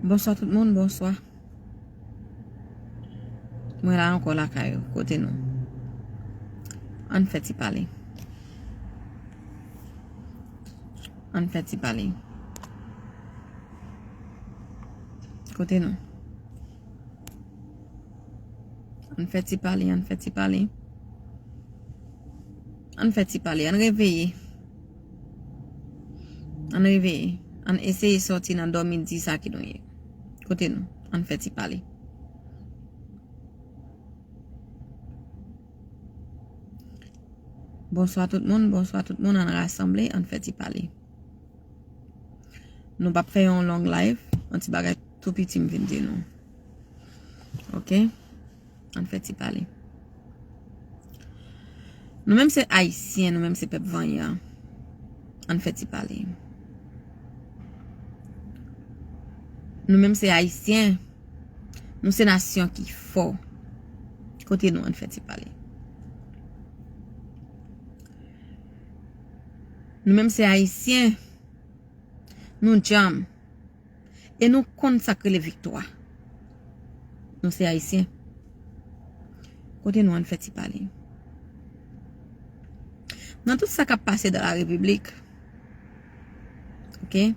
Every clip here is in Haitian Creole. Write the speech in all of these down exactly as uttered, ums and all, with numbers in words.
Bonswa tout moun, bonswa. Mwen la ankò lakay ou, kote nou? Ann fè ti pale. Ann fè ti pale. Kote nou? Ann fè ti pale, ann fè ti pale. Ann fè ti pale, ann reveye. Ann reveye. Ann eseye sòti nan dòmi di sa ki nou ye. Kote nou? Ann fè ti pale. Bonswa tout moun, bonswa tout moun, ann rasanble, ann fè ti pale. Nou p ap fè yon long live, yon ti bagay tou piti m vin di nou. Ok? Ann fè ti pale. Nou menm se Ayisyen, nou menm se pèp vanyan. Ann fè ti pale. Nou menm se Ayisyen, nou se nasyon ki fò. Kote nou? Ann fè ti pale. Nou menm se Ayisyen, nou djanm. E nou konn sa k rele viktwa. Nou se Ayisyen. Kote nou? Ann fè ti pale. Nan tout sa k ap pase dans la République, ok?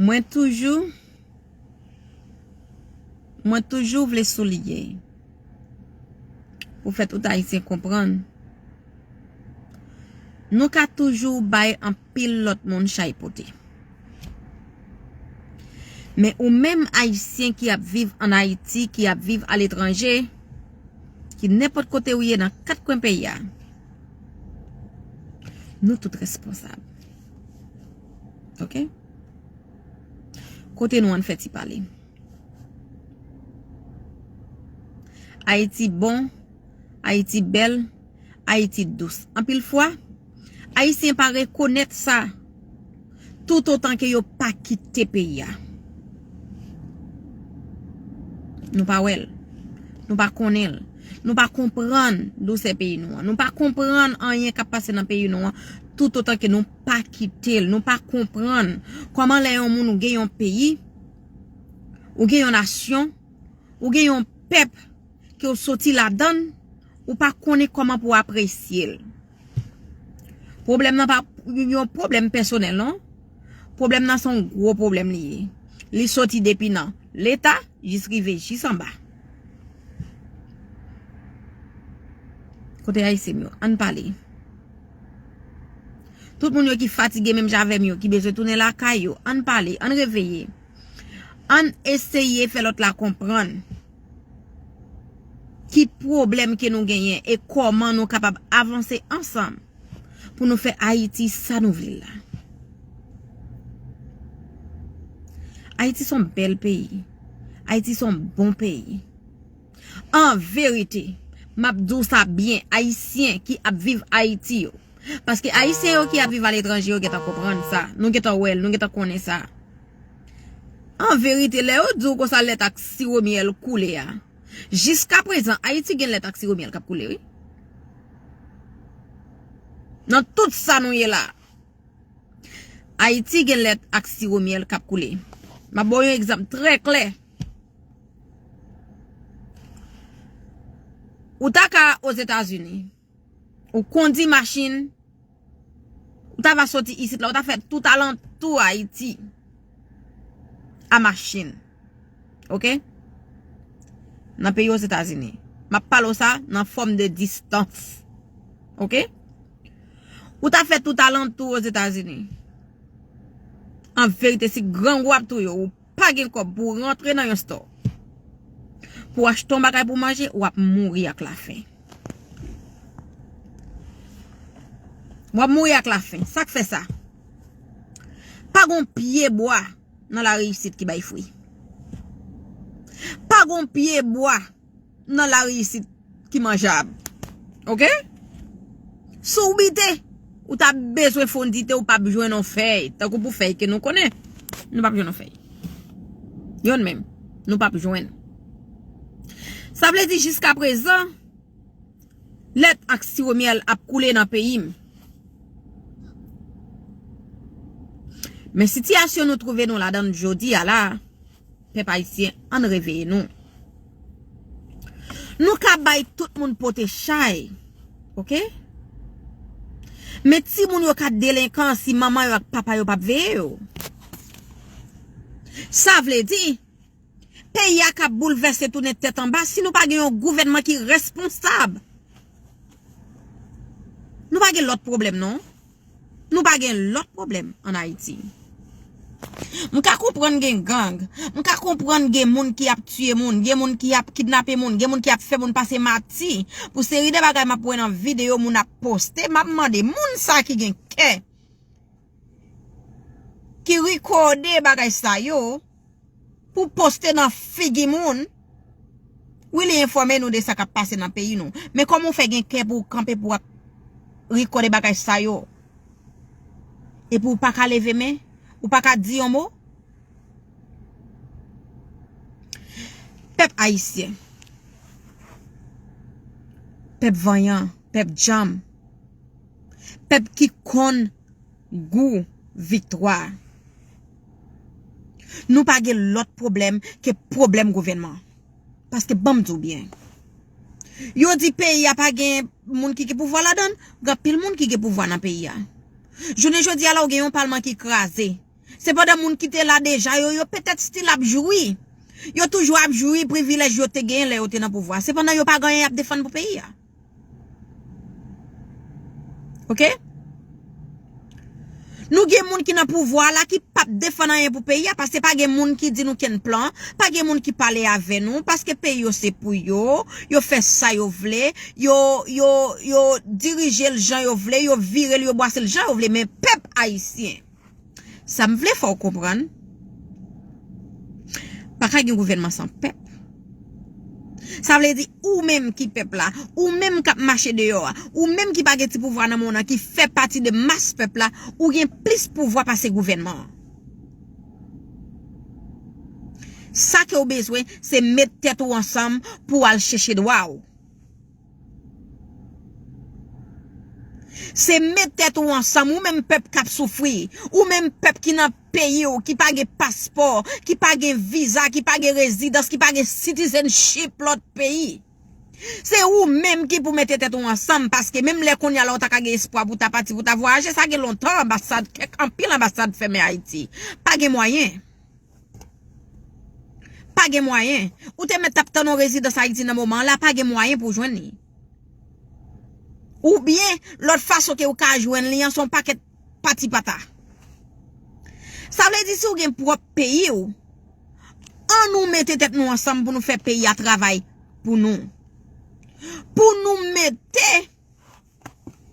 Mwen toujou, mwen toujou vle souliye pou fè tout Ayisyen konprann, nou ka toujou bay anpil lòt moun chay pote. Men ou menm Ayisyen ki ap viv ann Ayiti, ki ap viv aletranje, ki nenpòt kote ou ye nan kat kwen peyi a, nou tout responsab. Ok? Kote nou? Ann fè ti pale. Ayiti bon, Ayiti bèl, Ayiti dous. Anpil fwa, Ayisyen pa rekonèt sa toutotan ke yo pa kite peyi a. Nou pa wè l. Nou pa konnen l. Nou pa konprann dousè peyi nou an. Nou pa konprann anyen k ap pase nan peyi nou an toutotan ke nou pa kite l. Nou pa konprann kòman lè yon moun ou gen yon peyi, ou gen yon nasyon, ou gen yon pèp ke w soti ladan l, ou pa konnen kòman pou w apresye l. Pwoblèm nan pa yon pwoblèm pèsonèl, non. Pwoblèm nan se yon gwo pwoblèm li ye. Li soti depi nan Leta jis rive jis anba. Kote Ayisyen m yo? Ann pale. Tout moun yo ki fatige menm jan avè m yo, ki bezwen tounen lakay yo, ann pale, ann reveye. Ann eseye fè lòt la konprann ki pwoblèm ke nou genyen e kòman nou kapab avanse ansanm pou nou fè Ayiti sa nou vle l la. Ayiti se yon bèl peyi. Ayiti se yon bon peyi. An verite, m ap di w sa byen, Ayisyen ki ap viv Ayiti yo. Paske Ayisyen yo ki ap viv aletranje yo gentan konprann sa. Nou gentan wè l, nou gentan konnen sa. An verite, lè yo di w konsa lèt ak siwo myèl koule a, jiska prezan, Ayiti gen lèt ak siwo myèl k ap koule, wi. Nan tout sa nou ye la, Ayiti gen lèt ak siwo myèl k ap koule. M ap ba w yon egzanp trè klè. Ou ta ka Ozetazini, ou kondi machin, ou ta va soti isit la, ou ta fè tout alantou Ayiti a machin. Ok? Nan peyi Ozetazini. M ap pale w sa nan fòm de distans. Ok? Ou ta fè tout alantou Ozetazini. An verite, si grangou ap touye w, ou pa gen kòb pou w rantre nan yon store pou w achte yon bagay pou w manje, w ap mouri ak lafen. W ap mouri ak lafen. Sa k fè sa? Pa gon pye bwa nan lari isit ki bay fwi. Pa gon pye bwa nan lari isit ki manjab. Ok? Si w bite, ou ta bezwen fondite, ou p ap jwenn yon fèy. Tankou pou fèy ke nou konnen, nou p ap jwenn yon fèy. Yonn menm, nou p ap jwenn. Sa vle di jiska prezan, lèt ak siwo myèl ap koule nan peyi m. Men sitiyasyon nou twouve nou ladan l jodi a la, pèp ayisyen, ann reveye nou. Nou ka bay tout moun pote chay, oke? Men timoun yo ka delenkan si manman yo ak papa yo p ap veye yo. Sa vle di, peyi a ka boulvèse tounen tèt anba si nou pa gen yon gouvènman ki responsab. Nou pa gen lòt pwoblèm, non. Nou pa gen lòt pwoblèm ann Ayiti. M ka konprann gen gang, m ka konprann gen moun ki ap tiye moun, gen moun ki ap kidnape moun, gen moun ki ap fè moun pase mati. Pou seri de bagay m ap wè nan videyo moun ap poste, m ap mande moun sa ki gen kè, ki rekòde bagay sa yo, pou poste nan figi moun. Wi, li enfòme nou de sa k ap pase nan peyi nou. Men kòman w fè gen kè pou w kanpe pou w ap rekòde bagay sa yo? Epi w pa ka leve men, ou pa ka di yon mo? Pèp ayisyen, pèp vanyan, pèp djanm, pèp ki konn gou viktwa. Nou pa gen lòt pwoblèm ke pwoblèm gouvènman. Paske ban m di w byen. Yo di peyi a pa gen moun ki gen pouvwa ladan l, gen anpil moun ki gen pouvwa nan peyi a. Jounen jodi a la, w gen yon palman ki kraze. Sepandan, moun ki te la deja yo, yo petèt still ap jwi. Yo toujou ap jwi privilèj yo te genyen lè yo te nan pouvwa. Sepandan, yo pa gen anyen y ap defann pou peyi a. Oke? Nou gen moun ki nan pouvwa la ki p ap defann anyen pou peyi a, paske pa gen moun ki di nou kenn plan, pa gen moun ki pale avè nou, paske peyi yo se pou yo, yo fè sa yo vle, yo, yo, yo dirije l jan yo vle, yo vire l, yo bwase l jan yo vle, men pèp ayisyen. Sa m vle fè w konprann, pa ka gen gouvènman san pèp. Sa vle di, ou menm ki pèp la, ou menm k ap mache deyò a, ou menm ki pa gen ti pouvwa nan men w nan, ki fè pati de mas pèp la, ou gen plis pouvwa pase gouvènman an. Sa ke w bezwen, se met tèt ou ansanm pou w al chèche dwa w. Se met tèt ou ansanm, ou menm pèp k ap soufri, ou menm pèp ki nan peyi w, ki pa gen paspò, ki pa gen viza, ki pa gen rezidans, ki pa gen citizenship lòt peyi. Se ou menm ki pou mete tèt ou ansanm, paske menm lè kounye a la ou ta ka gen espwa pou ta pati, pou ta vwayaje, sa gen lontan anbasad, kèk anpil anbasad fèmen Ayiti. Pa gen mwayen. Pa gen mwayen. Ou te mèt ap tann yon rezidans Ayiti nan moman an la, pa gen mwayen pou w jwenn li. Oubyen, lòt fason ke ou ka jwenn li an, se yon pakèt pati pata. Sa vle di, si w gen pwòp peyi w, ann nou mete tèt nou ansanm pou nou fè peyi a travay pou nou. Pou nou mete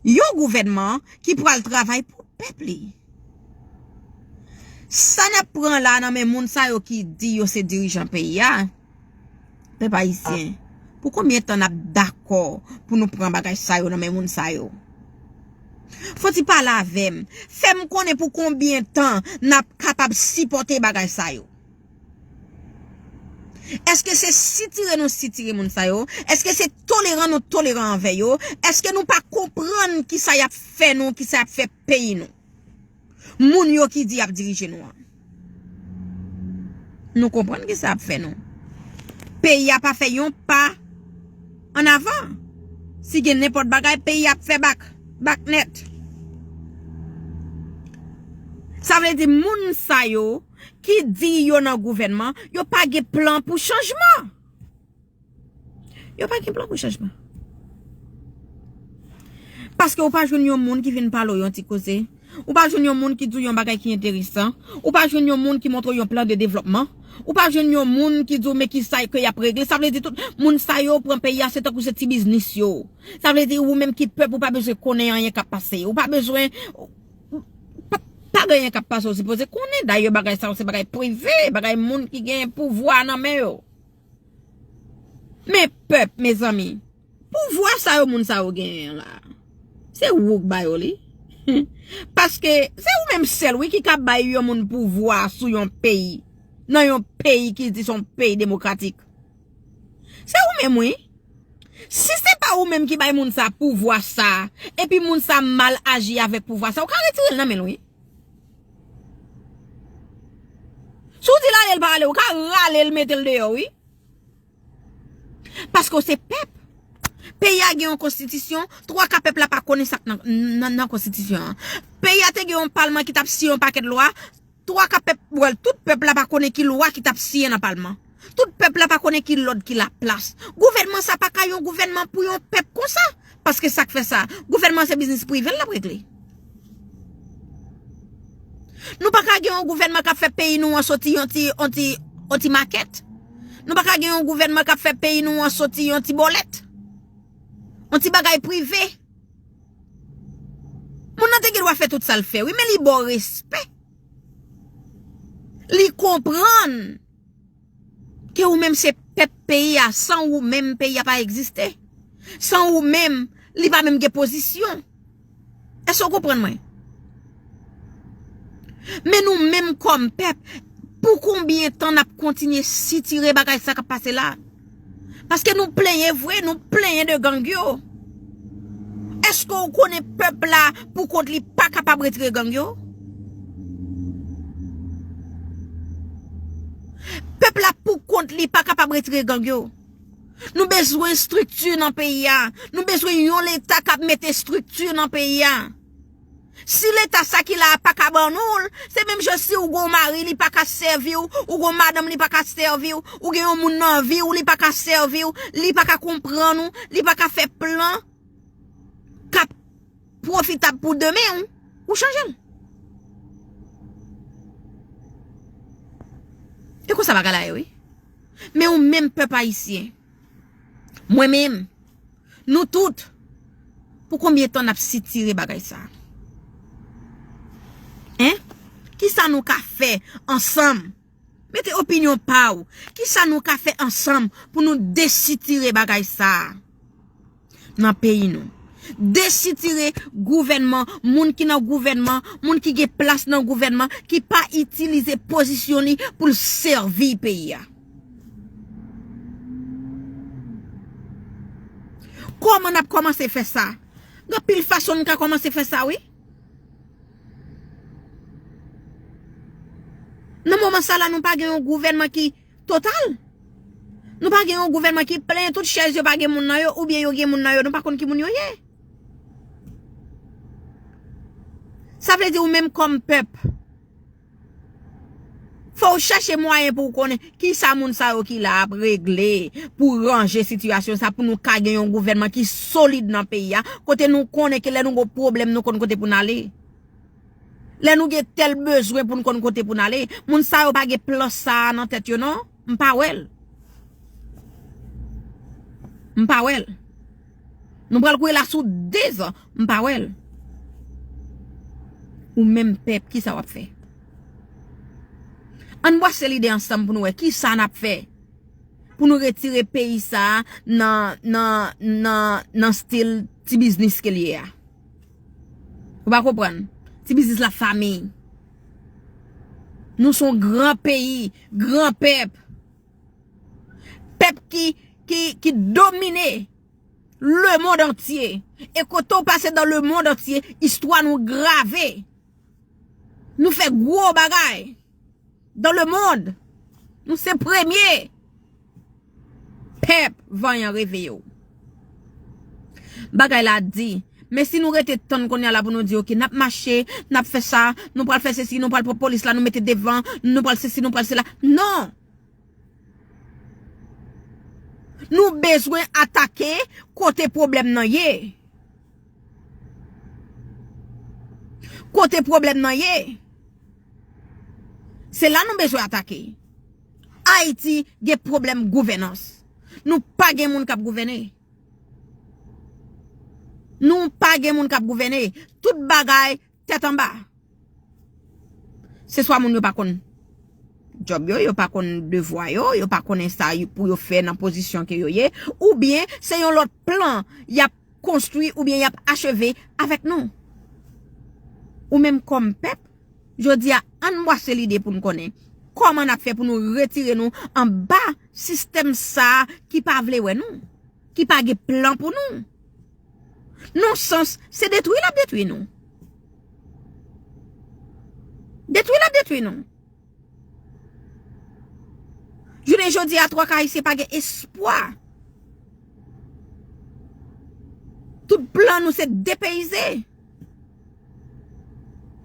yon gouvènman ki pral travay pou pèp li. Sa n ap pran la nan men moun sa yo ki di yo se dirijan peyi a, pèp ayisyen, pou konbyen tan n ap dakò pou nou pran bagay sa yo nan men moun sa yo? Fò ti pale avè m. Fè m konnen pou konbyen tan n ap kapab sipòte bagay sa yo. Èske se sitire nou sitire moun sa yo? Èske se toleran nou toleran anvè yo? Èske nou pa konprann kisa y ap fè nou, kisa y ap fè peyi nou? Moun yo ki di y ap dirije nou an. Nou konprann kisa y ap fè nou. Peyi a pa fè yon pa ann avan. Si gen nenpòt bagay, peyi a ap fè bak, bak nèt. Sa vle di moun sa yo ki di yo nan gouvènman, yo pa gen plan pou chanjman. Yo pa gen plan pou chanjman. Paske ou pa jwenn yon moun ki vin pale w yon ti koze. Ou pa jwenn yon moun ki di w yon bagay ki enteresan. Ou pa jwenn yon moun ki montre w yon plan de devlòpman. Ou pa jwenn yon moun ki di w men kisa ke y ap regle. Sa vle di tout moun sa yo pran peyi a se tankou se ti biznis yo. Sa vle di ou menm ki pèp ou pa bezwen konnen anyen k ap pase. Ou pa bezwen pa, pa gen anyen k ap pase, ou sipoze konnen. Dayè bagay sa yo se bagay prive, bagay moun ki gen pouvwa nan men yo. Men pèp, mezanmi, pouvwa sa yo moun sa yo genyen la, se ou k ba yo li. Paske se ou menm sèl, wi, ki ka bay yon moun pouvwa sou yon peyi, nan yon peyi ki di se yon peyi demokratik. Se ou menm, wi. Si se pa ou menm ki bay moun sa pouvwa sa, epi moun sa mal aji avèk pouvwa sa, ou ka retire l nan men l, wi. e l pa ale, ou ka rale l, mete l deyò, wi. Paske w se pèp. Peyi a gen yon konstitisyon, twa ka pèp la pa konnen sa k nan, nan, nan konstitisyon an. Peyi a te gen yon palman ki t ap siyen yon pakèt lwa, twa ka pèp, well, tout pèp la pa konnen ki lwa ki t ap siyen nan palman. Tout pèp la pa konnen ki lòd ki laplas. Gouvènman sa pa ka yon gouvènman pou yon pèp konsa. Paske sa k fè sa, gouvènman se biznis prive l ap regle. Nou pa ka gen yon gouvènman k ap fè peyi nou an soti yon ti, yon ti, yon ti makèt. Nou pa ka gen yon gouvènman k ap fè peyi nou an soti yon ti bòlèt. Yon ti bagay prive. Moun nan te gen dwa fè tout sa l fè, wi, men li ba w respè. Li konprann ke ou menm se pèp peyi a, san ou menm peyi a pa egziste. San ou menm, li pa menm gen pozisyon. Èske w konprann mwen? Men nou menm kòm pèp, pou konbyen tan n ap kontinye sitire bagay sa k ap pase la? Paske nou plenyen vre, nou plenyen de gang yo. Èske w konnen pèp la pou kont li pa kapab retire gang yo? Pèp la pou kont li pa kapab retire gang yo. Nou bezwen estrikti nan peyi a. Nou bezwen yon leta k ap mete estrikti nan peyi a. Si leta sa ki la a pa ka ban nou l, se menm jan si ou gon mari, li pa ka sèvi w, ou gon madanm, li pa ka sèvi w, ou gen yon moun nan vi w, li pa ka sèvi w, li pa ka konprann ou, li pa ka fè plan k ap pwofitab pou demen w, ou chanje l. E konsa bagay la ye, wi. Men ou menm pèp ayisyen, mwen menm, nou tout, pou konbyen tan n ap sitire bagay sa? Hein? Kisa nou ka fè ansanm? Mete opinyon pa w. Kisa nou ka fè ansanm pou nou desitire bagay sa nan peyi nou? Desitire gouvènman, moun ki nan gouvènman, moun ki gen plas nan gouvènman, ki pa itilize pozisyon li pou l sèvi peyi a. Kòman n ap kòmanse fè sa? Gen anpil fason n ka kòmanse fè sa, wi. Nan moman sa la, nou pa gen yon gouvènman ki total. Nou pa gen yon gouvènman ki plen, tout chèz yo pa gen moun nan yo, oubyen yo gen moun nan yo, nou pa konn ki moun yo ye. Sa vle di ou menm kòm pèp, fò w chache mwayen pou w konnen kisa moun sa yo ki la ap regle pou ranje sitiyasyon sa, pou nou ka gen yon gouvènman ki solid nan peyi a, kote nou konnen ke lè nou gon pwoblèm, nou konn kote pou n ale. Lè nou gen tèl bezwen pou n konn kote pou n ale, moun sa yo pa gen plan sa a nan tèt yo non, m pa wè l. M pa wè l. Nou pral kouri la sou dezan, m pa wè l. Ou menm pèp, kisa w ap fè? Ann bwase lide ansanm pou nou wè kisa n ap fè pou nou retire peyi sa a nan, nan, nan, nan stil ti biznis ke l ye a. Ou pa konprann? Ti biznis la fami. Nou se yon gran peyi, gran pèp. Pèp ki, ki, ki domine lemonn antye. E kote w pase dans le monde entier, istwa nou grave. Nou fè gwo bagay dans le monde. Nou se premye. Pèp vanyan, reveye w. Bagay la di. Men si nou rete tann kounye a la pou nou di, oke, n ap mache, n ap fè sa, nou pral fè sesi, nou pral pran polis la, nou mete devan, nou pral sesi, nou pral sela. Non! Nou bezwen atake kote pwoblèm nan ye. Kote pwoblèm nan ye. Se la nou bezwen atake. Ayiti gen pwoblèm gouvènans. Nou pa gen moun k ap gouvène. Nou pa gen moun k ap gouvène. Tout bagay tèt anba. Se swa moun yo pa konn djòb yo, yo pa konn devwa yo, yo pa konnen sa y- pou yo fè nan pozisyon ke yo ye, oubyen se yon lòt plan y ap konstwi oubyen y ap acheve avèk nou. Ou menm kòm pèp, jodi a, ann bwase lide pou n konnen kòman n ap fè pou nou retire nou anba sistèm sa a ki pa vle wè nou, ki pa gen plan pou nou. Non sans, se detwi l ap detwi nou. Detwi l ap detwi nou. Jounen jodi a, twa ka ayisyen pa gen espwa. Tout plan nou se depeyize.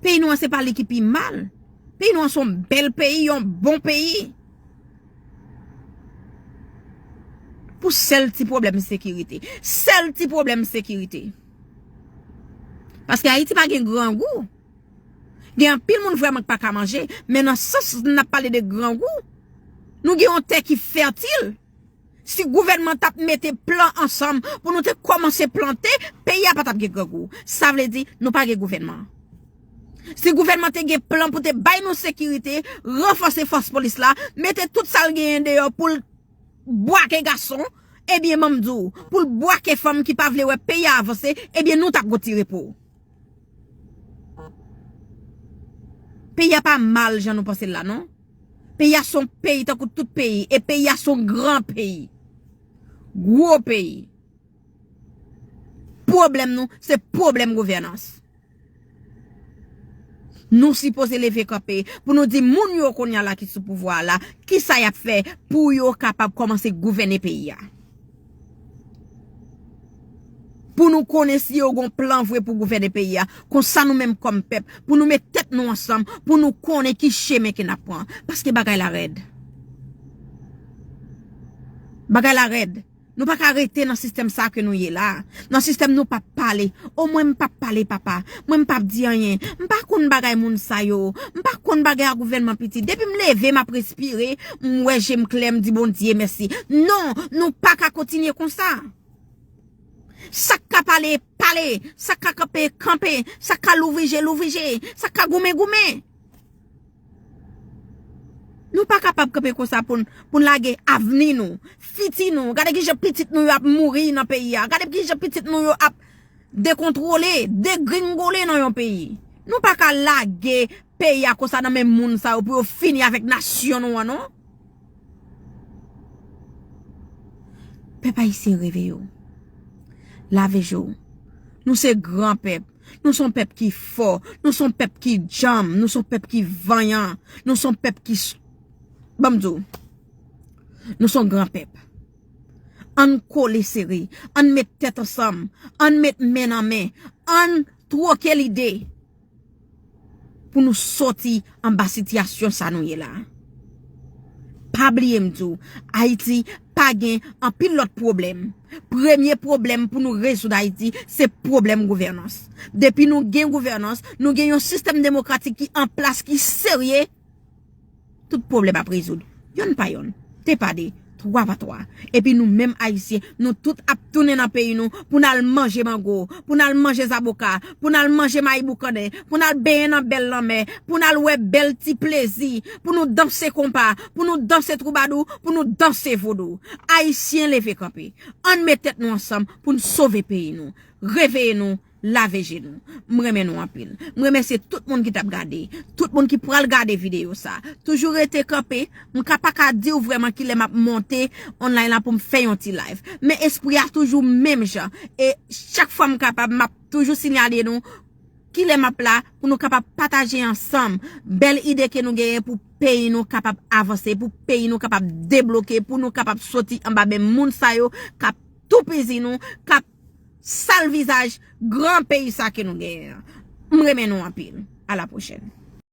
Peyi nou an se pa li ki pi mal. Peyi nou an se yon bèl peyi, yon bon peyi. Pou sèl ti pwoblèm sekirite. Sèl ti pwoblèm sekirite. Paske Ayiti pa gen grangou. Gen anpil moun vrèman ki pa ka manje, men nan sans n ap pale de grangou, nou gen yon tè ki fètil. Si gouvènman t ap mete plan ansanm pou nou te kòmanse plante, peyi a pa t ap gen grangou. Sa vle di, nou pa gen gouvènman. Si gouvènman te gen plan pou te bay nou sekirite, ranfòse fòs polis la, mete tout sa l genyen deyò pou l bwake gason, ebyen, ban m di w, pou l bwake fanm ki pa vle wè peyi a avanse, ebyen, nou t ap gon ti repo. Peyi a pa mal jan nou panse l la, non. Peyi a se yon peyi tankou tout peyi. E peyi a se yon gran peyi. Gwo peyi. Pwoblèm nou, se pwoblèm gouvènans. Nou sipoze leve kanpe pou nou di moun yo kounye a la ki sou pouvwa a la, kisa y ap fè pou yo kapab kòmanse gouvène peyi a. Pou nou konnen si yo gon plan vre pou gouvène peyi a. Konsa nou menm kòm pèp, pou nou met tèt nou ansanm, pou nou konnen ki chemen ke n ap pran. Paske bagay la rèd. Bagay la rèd. Nou pa ka rete nan sistèm sa ke nou ye la. Nan sistèm nou p ap pale. O mwen m p ap pale, papa. Mwen m p ap di anyen. M pa konn bagay moun sa yo. M pa konn bagay a gouvènman piti. Depi m leve, m ap respire, m wè je m klè, m di Bondye mèsi. Non, nou pa ka kontinye konsa. Sa k ka pale, pale. Sa k ka kanpe, kanpe. Sa k ka louvri je, louvri je. Sa k ka goumen, goumen. Nou pa kapab kanpe konsa pou n, pou n lage avni nou, fiti nou. Gade kijan pitit nou yo ap mouri nan peyi a. Gade kijan pitit nou yo ap dekontwole, degringole nan yon peyi. Nou pa ka lage peyi a konsa nan men moun sa yo pou yo fini avèk nasyon nou an, non. Pèp ayisyen, reveye w. Lave je w. Nou se gran pèp. Nou se yon pèp ki fò. Nou se yon pèp ki djanm. Nou se yon pèp ki vanyan. Nou se yon pèp ki s-, ban m di w. Nou se yon gran pèp. Ann kole sere. Ann met tèt ansanm. Ann met men nan men. Ann twoke lide. Pou nou soti anba sitiyasyon sa nou ye la. Pa bliye m di w, Ayiti pa gen anpil lòt pwoblèm. Premye pwoblèm pou nou rezoud Ayiti, se pwoblèm gouvènans. Depi nou gen gouvènans, nou gen yon sistèm demokratik ki an plas, ki serye, tout pwoblèm ap rezoud. Yonn pa yonn, de pa de, twa pa twa. Epi nou menm Ayisyen, nou tout ap tounen nan peyi nou pou n al manje mango, pou n al manje zaboka, pou n al manje mayi boukannen, pou n al benyen nan bèl lanmè, pou n al wè bèl ti plezi, pou nou danse konpa, pou nou danse twoubadou, pou nou danse vodou. Ayisyen, leve kanpe. Ann met tèt nou ansanm pou n sove peyi nou. Reveye nou, lave je nou. M renmen nou anpil. M remèsye tout moun ki t ap gade, tout moun ki pral gade videyo sa. Toujou rete kanpe. M ka pa ka di w vrèman kilè m ap monte online la pou m fè yon ti live. Men espri a toujou menm jan. E chak fwa m kapab, m ap toujou siyale nou kilè m ap la pou nou kapab pataje ansanm bèl ide ke nou genyen pou peyi nou kapab avanse, pou peyi nou kapab debloke, pou nou kapab soti anba men moun sa yo k ap toupizi nou, k ap sal vizaj gran peyi sa ke nou genyen an. M renmen nou anpil. A la pwochèn.